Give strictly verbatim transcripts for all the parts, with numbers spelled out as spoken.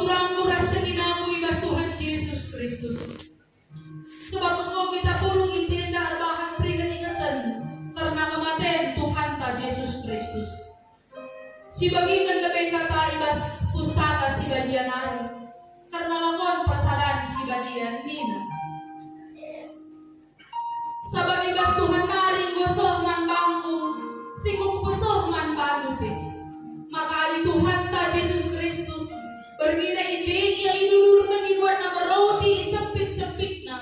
Turangku ras seninaku i bas Tuhan Jesus Kristus. Sebab enggo kita pulung i jenda erbahan peringet-ingeten kerna kematen Tuhanta Jesus Kristus. Sibagiken lebe kata i bas Pustaka Si Badia nari kerna lakon persadan si badia nina, "Sabap i bas Tuhan nari enggo seh man bangku, si enggo kupeseh man bandu pe. Maka adi Tuhanta Jesus Kristus bernina i je Ia idudurken, ibuatna me roti, icepik-cepikna,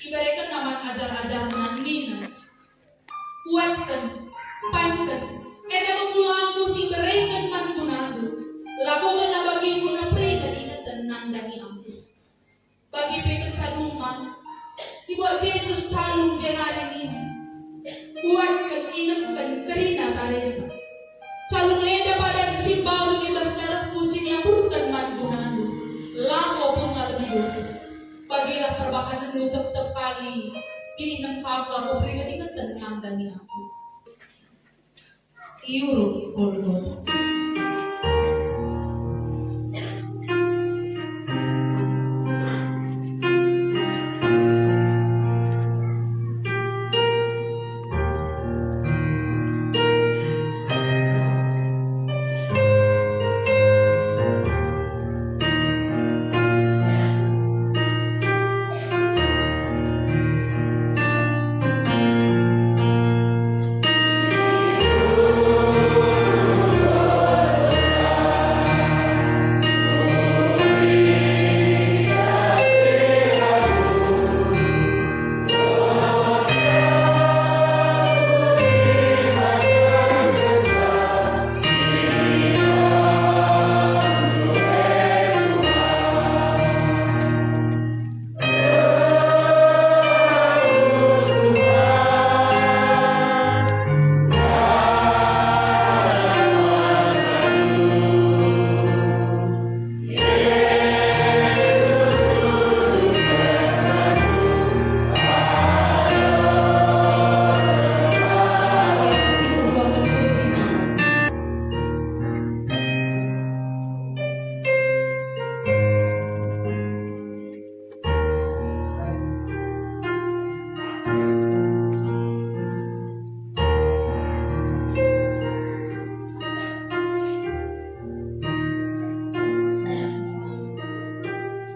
iberekenna man ajar-ajarna nina, 'Buatken, panken, enda me kulangku si ibereken man gunandu. Lakokenlah bagi guna peringet-ingeten nandangi aku.'" Bagi pe kenca dumah, ibuat Jesus calung jenari nina, "Buatken, inemken, kerina taresa. Calung enda padan si mbaru i bas darehku si niakurken man gunandu. Lako punga lebih dosa. Bagilah perbahanenndu tep-tep kali, dingen inem kam lako peringet-ingeten nandangi aku." Iuruk Golgota.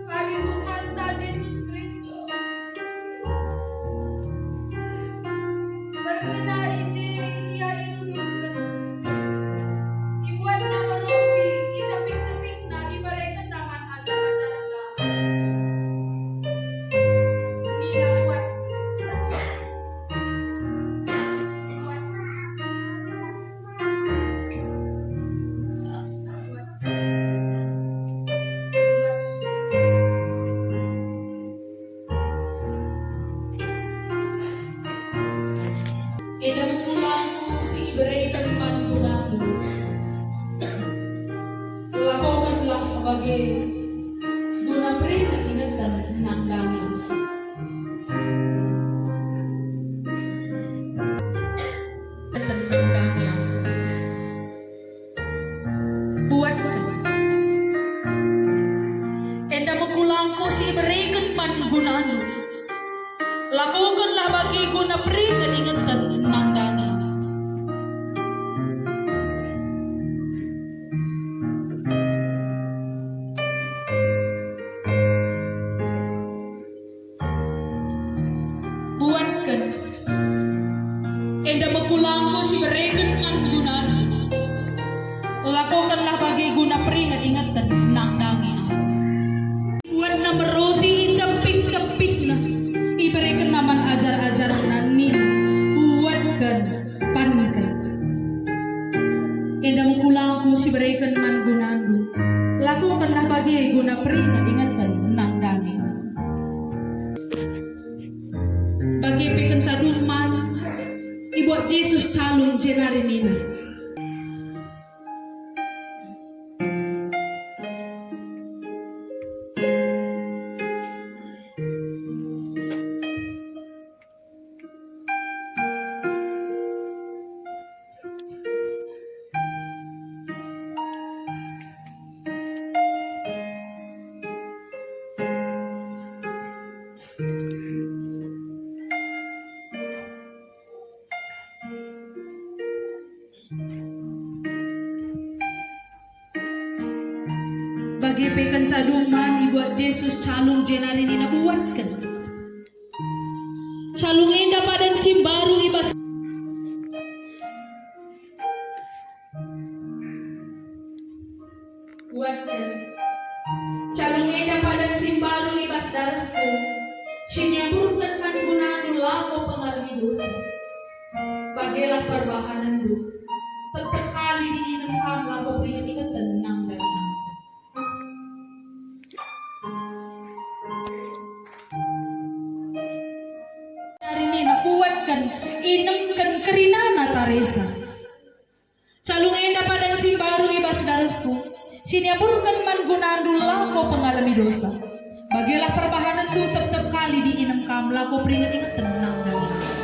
Adi Tuhanta Jesus Kristus berguna i je Ia idudurken, ibuatna me roti, icepik-cepikna, iberekenna man ajar-ajarna. Nina, "Buat, buat, buat." Enda me kulangku si ibereken man gunandu. Lakokenlah bage guna peringet-ingeten nandangi aku. Nandangi aku. Buatken. Enda me kulangku si ibereken man gunandu. Lakokenlah bagi guna peringet-ingeten nandangi. Buatken. Enda me kulangku si ibereken man gunandu. Lakokenlah bage guna peringet-ingeten nandangi aku. Buatna me roti, icepik-cepikna, iberekenna man ajar-ajarna nina, "Buatken, panken. Enda me kulangku si ibereken man gunandu. Lakokenlah bage guna peringet-ingeten nandangi." Bage pe kenca dumah, ibuat Jesus calung jenari nina, Bage pe kenca dung man ibuat Jesus calung jenari nina, "Buatken." Calung enda padan si mbaru i bas Buatken. Calung enda padan si mbaru i bas darehku, si niamburken man gunandu lako pengalemi dosa. Bagelah perbahanenndu, tep-tep kali diinem kam lako peringet-ingeten nang dagingku. Ari nina, "Buatken, inemken kerinana taresa." Calung enda padan si mbaru i bas darehku, si niamburken man gunandu lako pengalemi dosa. Bagelah perbahanenndu, tep-tep kali diinem kam lako peringet-ingeten nang dagingku.